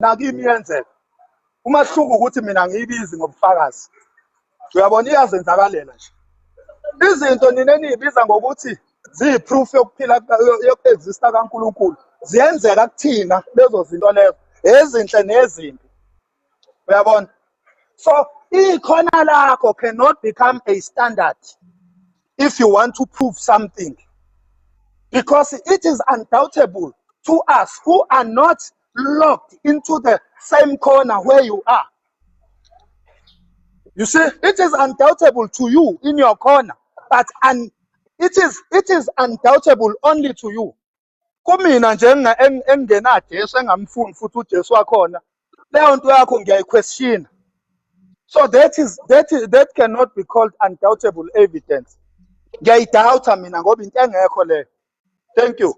Nakimi iyenzeka. Umahluko ukuthi mina ngiyibizi ngobufakazi. Uyabona iyazenzakalela nje. Izinto nina eniyibiza ngokuthi ziyi-proof yokuphila yoku-exista kaNkulunkulu ziyenzeka kuthina lezo zinto lezo ezinhle nezimbi. Uyabona? So ikhona lakho cannot become a standard if you want to prove something because it is undoubtable to us who are not locked into the same corner where you are. You see, it is undoubtable to you in your corner, but it is undoubtable only to you. Kumina nje engingenaJesu engamfuni futhi uJesu wakhona, leyo nto yakho ngiyayiquestiona. So that cannot be called undoubtable evidence. Ngiyayidoubta mina ngoba into engekho leyo. Thank you.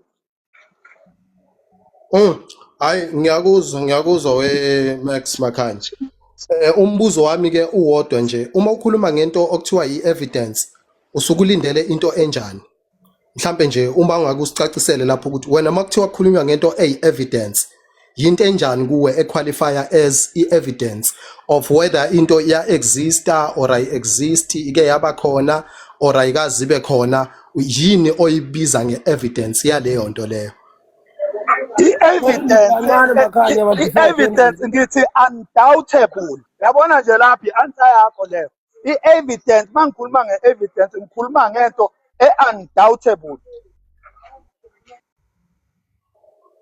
Hayi ngiyakuzwa we Max Makhanya. Umbuzo wami ke uwodwa nje uma ukhuluma ngento okuthiwa i-evidence usukulindele into enjani? Mhlambe nje uma ungakusicacisele lapho ukuthi wena makuthiwa kukhulunywa ngento eyi-evidence yinto enjani kuwe equalifya as i-evidence of whether into iya-exista or ayi-exist ike yaba khona or ayikaze ibe khona yini oyibiza nge-evidence yaleyo nto leyo? I-evidence Kancane Makhanya before i-evidence ngithi undoubtable. Yabona nje lapha i-answer yakho leyo. I-evidence mangikhuluma nge-evidence ngikhuluma ngento e-undoubtable.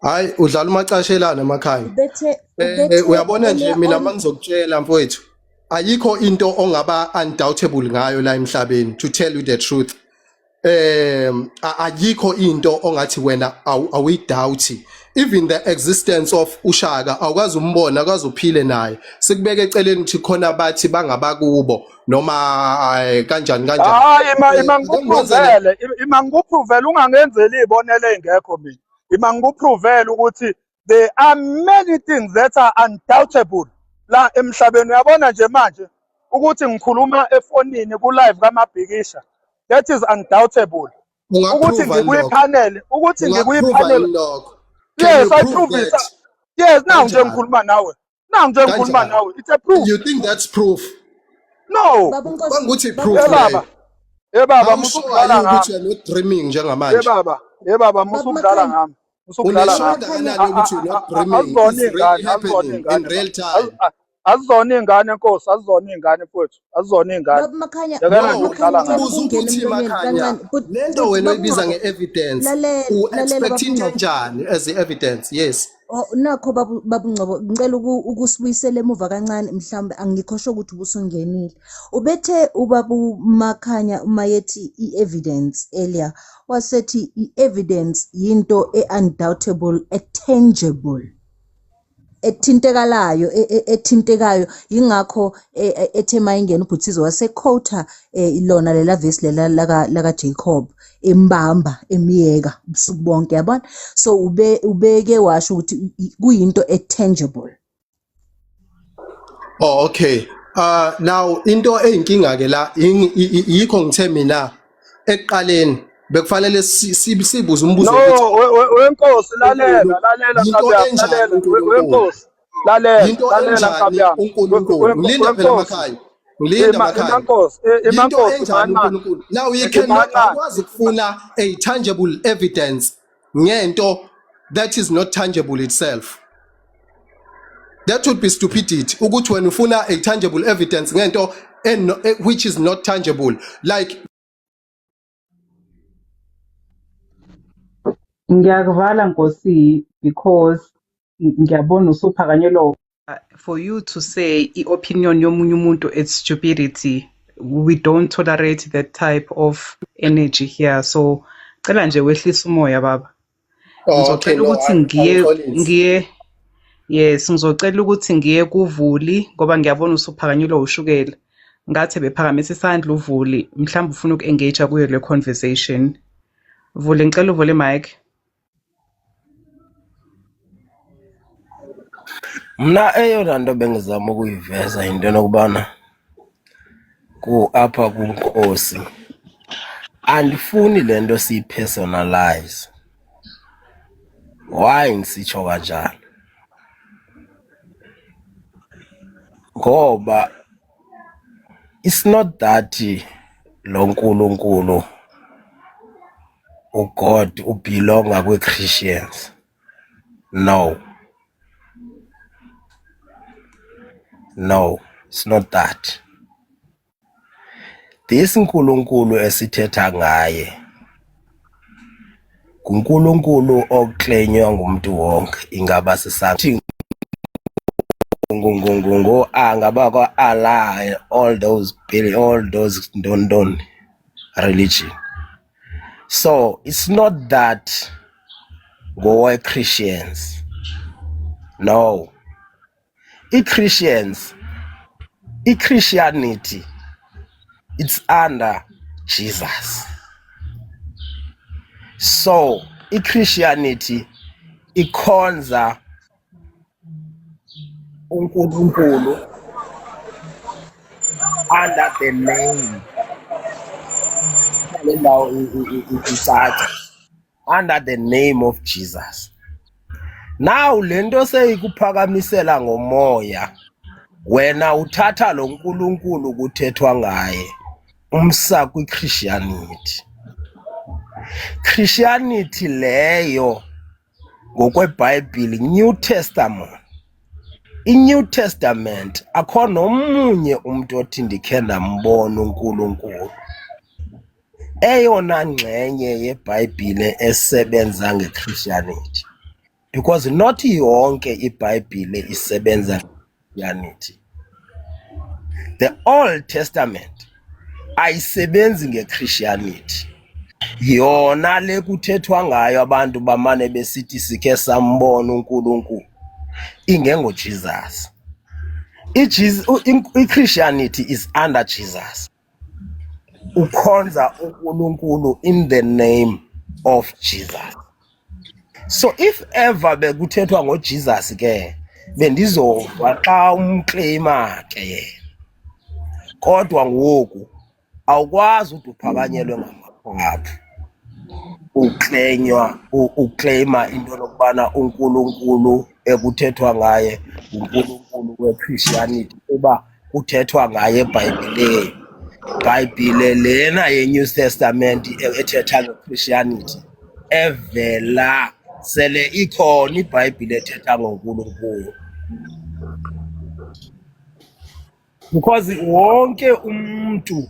Hayi udlala umacashelana Makhanya. Ubethe ubethe Uyabona nje earlier mina on mangizokutshela mfowethu ayikho into ongaba undoubtable ngayo la emhlabeni to tell you the truth. Ayikho into ongathi wena awuyidoubt even the existence of uShaka awukazi umbona awukazi uphile naye sikubeke eceleni ukuthi khona bathi bangabakubo noma kanjani kanjani. Hayi ima ima Ake ngikwenzele ngikupruvele ima ngikupruvele ungangenzeli izibonelo ezingekho mina. Ima ngikupruvele ukuthi there are many things that are undoubtable la emhlabeni. Uyabona nje manje ukuthi ngikhuluma efonini ku live kaMabhikisha. That is undoubtable. Ukuthi ungakuprova yini lokho? ngikwipanel, ukuthi Ungakuprova ngikwipanel. yini lokho? Can Yes, you I prove prove it. that? Yes, now nje Kanjani? ngikhuluma nawe. Now nje ngikhuluma Kanjani? nawe. It's a proof. You think that's proof? No. Baba Nkosi Bangukuthi Baba proof Ye leyo. baba. Ye baba How musu sure are ukudlala you ukuthi ngami. you are not dreaming Ye njengamanje? baba. Ye baba musu Baba ukudlala Makhanya ngami. Musu ukudlala Unesure ngami. Makhanya kangakanani ukuthi you're not dreaming? Azizona It's really iy'ngane, azizona happening in iy'ngane real baba. time. Azizona iy'ngane nkosi, azizona iy'ngane mfowethu, azizona iy'ngane. Baba Makhanya Yekela Baba nje No, Makhanya ukudlala ngicela ngami. ngibuza ukungena ukuthi emlonyeni Makhanya, kancane but lento but wena Baba oyibiza Ngcobo nge-evidence, lalela lalela u-expect Baba into Ngcobo. enjani as i-evidence? Yes. Oh, nakho babu Ngcobo ngicela ukusibuyisela emuva kancane mhlawumbe angikho sure ukuthi ubusungenile. Ubethe ubabu Makhanya uma yethi i-evidence earlier wasethi i-evidence yinto e-undoubtable, e-tangible, ethintekalayo ethintekayo yingakho ethe mayingena uBhuthizo wasequota lona lela verse lela laka Jacob embamba emiyeka ubusuku bonke yabona. So ubeke washo ukuthi kuyinto e-tangible. Oh okay. Now into eyinkinga ke la yikho ngithe mina ekuqaleni bekufanele sibuze umbuzo No, ukuthi wenkosi lalela, uNkulunkulu lalela yinto Nkabi yami, enjani lalela uNkulunkulu? wenkosi, lalela, Yinto lalela enjani Nkabi yami. uNkulunkulu? Ngilinda phela Wenkosi, emakhaya. Ngilinda emakhaya. imankosi, Yinto imankosi enjani mancane. uNkulunkulu? Now you cannot Imancane. awukwazi ukufuna a tangible evidence ngento that is not tangible itself. That would be stupidity ukuthi wena ufuna a tangible evidence ngento which is not tangible. Like Ngiyakuvala Nkosi because ngiyabona usuphakanyelwa For you to say i-opinion yomunye umuntu it's stupidity. We don't tolerate that type of energy here. So cela nje wehlise umoya baba. Oh, okay, Ngizocela no, ukuthi ngiye angixolisi. ngiye yes, ngizocela ukuthi ngiye kuvuli ngoba ngiyabona usuphakanyelwa ushukela. Ngathi bephakamisa isandla uvuli, mhlawumbe ufuna uku-engage kuyo le conversation. Vuli, ngicela uvule mic. Mna eyona nto bengizama ukuyiveza yinto yokubana ku apha kuNkosi andifuni le nto siyipersonalize. Why ngisitsho kanjalo? Ngoba it's not that lo nkulunkulu uGod ubelonga kwi-Christians. No. No, it's not that. This nkulunkulu esithetha ngaye nguNkulunkulu oklenywa ngumuntu wonke ingaba sisathi ngo angaba kwa Allah all those all those ndondon religion. So it's not that ngowe Christians. No. I-Christians, i-Christianity, it's under Jesus. So i-Christianity ikhonza uNkulunkulu under the name le ndawo icaca under the name of Jesus. Now lento seyikuphakamisela ngomoya wena uthatha lo nkulunkulu kuthethwa ngaye umsa kwiChristianity. Christianity leyo ngokweBhayibhile New Testament. INew Testament akho nomunye umuntu othi ndikhe ndambona uNkulunkulu. Eyona ngxenye yeBhayibhile esebenza ngeChristianity because not yonke iBhayibhile isebenza ngeChristianity. The Old Testament ayisebenzi ngeChristianity. Yona le kuthethwa ngayo abantu bamane besithi sikhe sambona uNkulunkulu ingengo Jesus. I-Christianity is under Jesus. Ukhonza uNkulunkulu in the name of Jesus. So if ever bekuthethwa ngoJesus ke bendizova xa umclaima ke yena. Kodwa ngoku awukwazi ude uphakanyelwe ngamaphaphu uklenywa uclaima into lokubana uNkulunkulu ekuthethwa ngaye uNkulunkulu weChristianity kuba kuthethwa ngaye eBhayibhileni. Bhayibhile lena yeNew Testament ethetha ngeChristianity evela sele ikhona iBhayibhile ethetha ngoNkulunkulu. Because wonke umuntu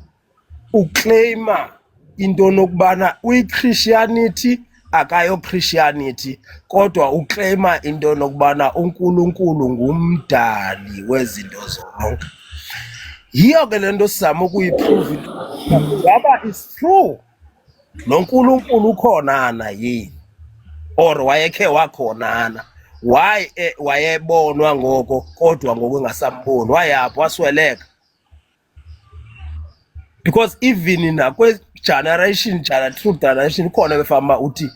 uclaima into nokubana uyiChristianity akayo Christianity kodwa uclaima into nokubana uNkulunkulu ngumdali wezinto zonke. Yiyo ke lento sizama ukuyiprove ngaba is true noNkulunkulu ukhona na yini or wayekhe wakhonana why wayebonwa ngoko kodwa ngoku engasamboni wayaphi wasweleka because even nakwe generation jana through generation khona befama uthi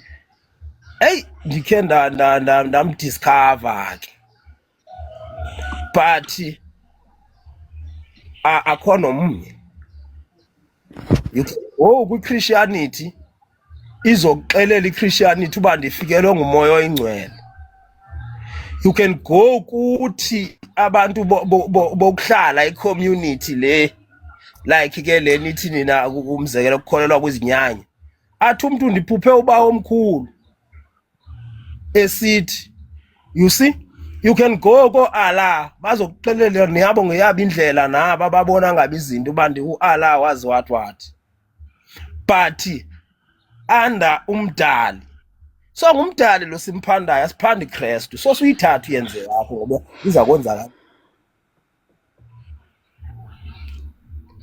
hey ndikhe ndamdiscover ke but akho nomnye. You can go kwi-Christianity izokuxelela i-Christianity uba ndifikelwe ngumoya oyingcwele. You can go kuthi abantu bokuhlala i-community le like ke le nithi nina umzekelo kukholelwa kwizinyanya athi umuntu ndiphuphe uba omkhulu esithi you see you can go ko Allah bazokuxelela niyabo ngeyabo indlela nabo ababona ngabe izinto uba ndi uAllah wazi wathi wathi but under umdali so ngumdali lo simphandayo asiphandi Kristu so suyithatha uyenze yakho ngoba iza kwenzakala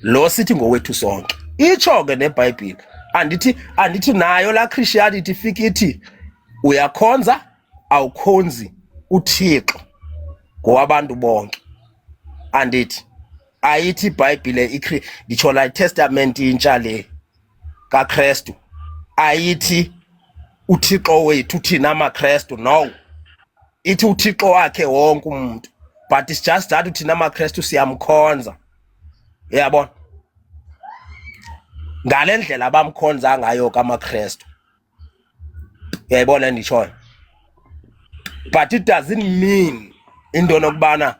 lo sithi ngowethu sonke itsho ke neBhayibhile andithi nayo la Christianity ifika ithi uyakhonza awukhonzi uThixo ngowabantu bonke andithi ayithi iBhayibhile nditsho la Testament intsha le kaKristu ayithi uThixo wethu thina amaKristu no ithi uThixo wakhe wonke umuntu but it's just that thina amaKristu siyamkhonza uyabona ngale ndlela abamkhonza ngayo kamaKristu uyayibona nditshoyo but it doesn't mean into nokubana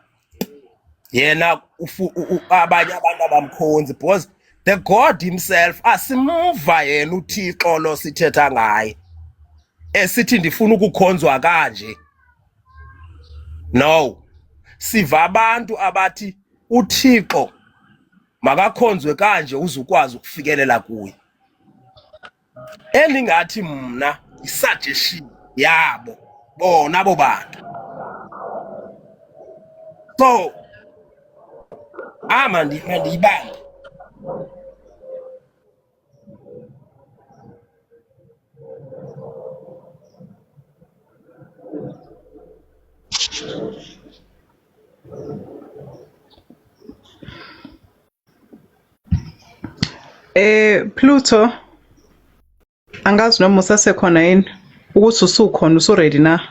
Yena abanye abantu abamkhonzi because the God himself asimva yena uThixo lo sithetha ngaye esithi ndifuna ukukhonzwa kanje. No, siva abantu abathi uThixo makakhonzwe kanje uzukwazi ukufikelela kuye. Endingathi mna isuggestion yabo bona abo bantu. So ama mandiyibambe. Pluto, angazi noma usasekhona yini ukuthi usukhona usuready na?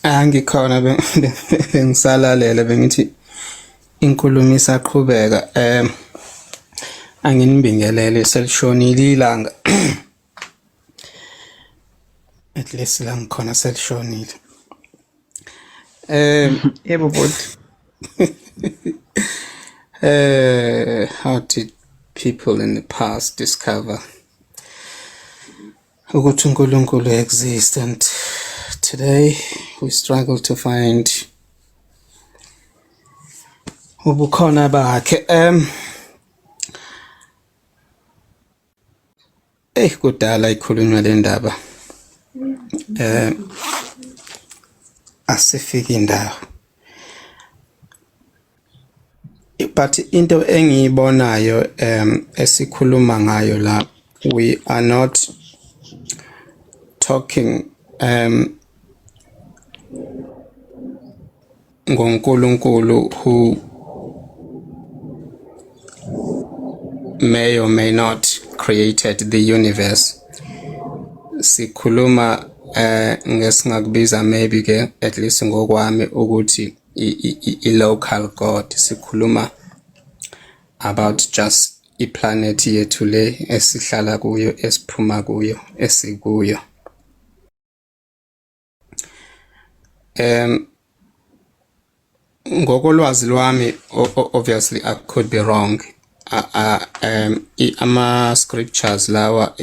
Angikhona, bengisalalele, bengithi inkulumo isaqhubeka. Anginibingelele, selishonile ilanga. At least la ngikhona selishonile. Yebo bhuti. How did people in the past discover ukuthi uNkulunkulu exist, and today we struggle to find ubukhona bakhe? Kudala ikhulunywa le ndaba, asifiki indawo, but into engiyibonayo esikhuluma ngayo la, we are not talking ngoNkulunkulu who may or may not created the universe. Sikhuluma ngesingakubiza maybe ke, at least ngokwami, ukuthi i local god. Sikhuluma about just iplanet yethu le esihlala kuyo, esiphuma kuyo, esikuyo. Ngokolwazi lwami, obviously I could be wrong, ama scriptures lawa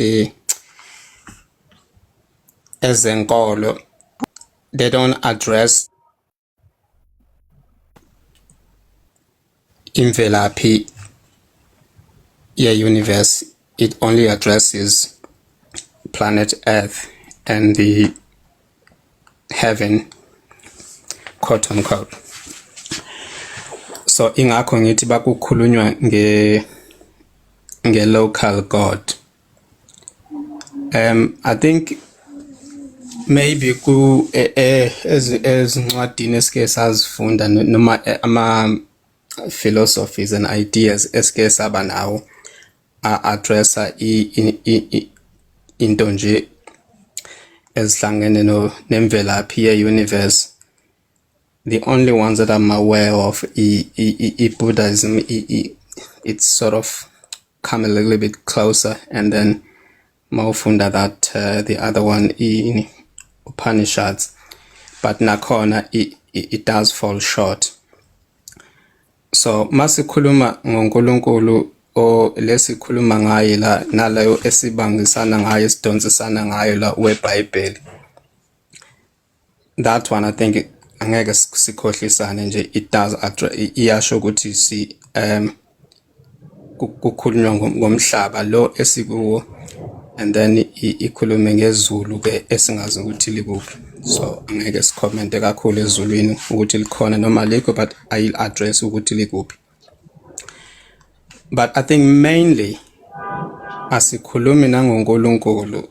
ezenkolo, they don't address imvelaphi ye-universe. It only addresses planet Earth and the heaven, quote unquote. So ingakho ngithi bakukhulunywa nge local god. I think maybe ku ezincwadini esike sazifunda noma ama philosophies and ideas esike saba nawo a-addressa into nje ezihlangene no nemvelaphi ye-universe. The only ones that I'm aware of, i Buddhism, it's sort of come a little bit closer, and then mawufunda that the other one in Upanishads, but nakhona it does fall short. So masikhuluma ngoNkulunkulu o lesikhuluma ngaye la, naleyo esibangisana ngayo, esidonsisana ngayo la weBhayibheli, that one I think angeke sikhohlisane nje, it does iyasho ukuthi si kukhulunywa ngomhlaba lo esikuwo, and then ikhulume ngezulu ke esingazi ukuthi likuphi. So angeke sikhomente kakhulu ezulwini ukuthi likhona noma alikho, but ayil address ukuthi likuphi. But I think mainly asikhulumi nangoNkulunkulu.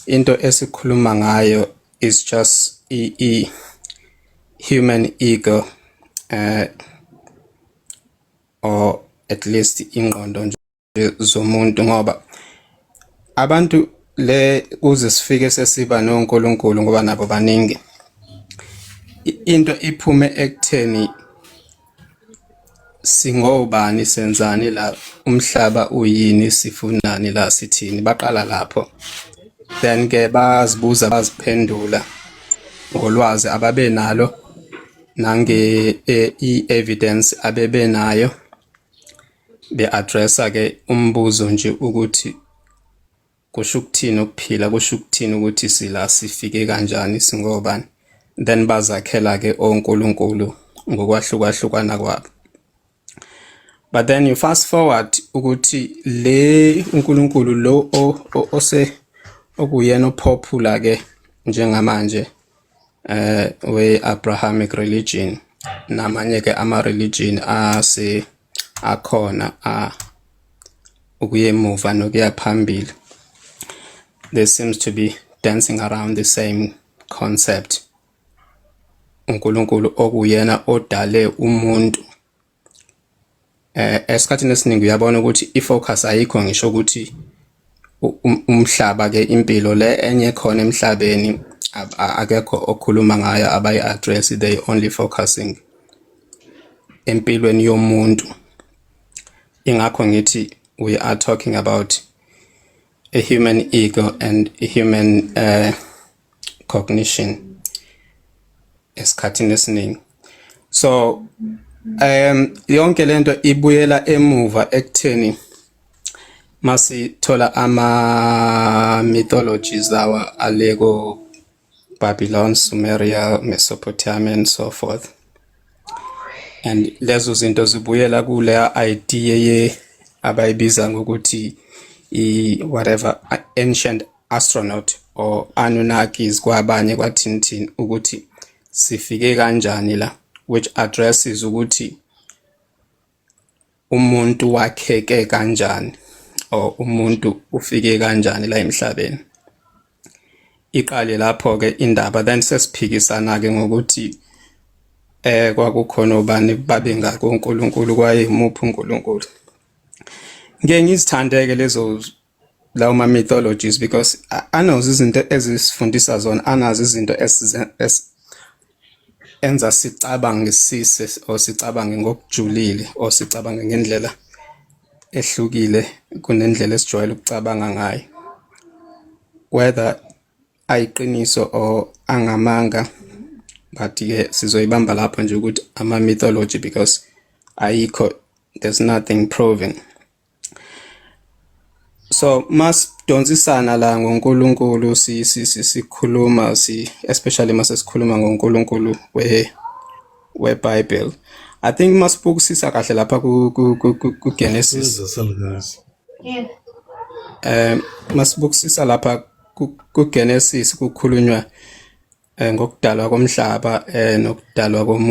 Into esikhuluma ngayo is just i human ego, or at least ingqondo nje zomuntu, ngoba abantu le kuze sifike sesiba noNkulunkulu, ngoba nabo baningi, into iphume ekutheni singobani, senzani la, umhlaba uyini, sifunani la, sithini. Baqala lapho, then ke bazibuza, baziphendula ngolwazi ababenalo. Nange i-evidence abebenayo be-addressa ke umbuzo nje ukuthi kusho ukuthini ukuphila, kusho ukuthini ukuthi sila, sifike kanjani, singobani. Then bazakhela ke onkulunkulu ngokwahlukahlukana kwabo. But then you fast forward ukuthi le uNkulunkulu lo ose okuyena opopular ke njengamanje we Abrahamic religion namanye ke ama religion ase akhona a ukuya emuva nokuya phambili, there seems to be dancing around the same concept, uNkulunkulu okuyena odale umuntu. Esikhathini esiningi uyabona ukuthi ifocus ayikho ngisho ukuthi umhlaba ke, impilo le enye khona emhlabeni, akekho okhuluma ngayo, abayi address. They only focusing empilweni yomuntu. Ingakho ngithi we are talking about a human ego and a human cognition esikhathini esiningi. So yonke lento ibuyela emuva ekutheni masithola ama mythologies lawa aleko Babylon, Sumeria, Mesopotamia and so forth, and lezo zinto zibuyela kuleya idea ye abayibiza ngokuthi i whatever ancient astronaut or Anunnakis kwabanye, kwathini thini, ukuthi sifike kanjani la, which addresses ukuthi umuntu wakheke kanjani or umuntu ufike kanjani la emhlabeni. Iqale lapho ke indaba, then sesiphikisana ke ngokuthi kwakukhona obani, babengaki onkulunkulu, kwaye imuphi uNkulunkulu. Ngeke ngizithandeke lezo lawo ma mythologies because anazo izinto ezisifundisa zona, anazo izinto enza sicabangisise or sicabange ngokujulile or sicabange ngendlela ehlukile kunendlela esijwayele ukucabanga ngayo, whether ayiqiniso or angamanga. But ke sizoyibamba lapho nje ukuthi ama mythology because ayikho, there's nothing proven. So masidonsisana la ngoNkulunkulu, si sikhuluma si especially mase sikhuluma ngoNkulunkulu we Bible, I think masibukisisa kahle lapha ku Genesis. Siza salukazi. Masibukisisa lapha ku Genesis, kukhulunywa ngokudalwa komhlaba nokudalwa komuntu.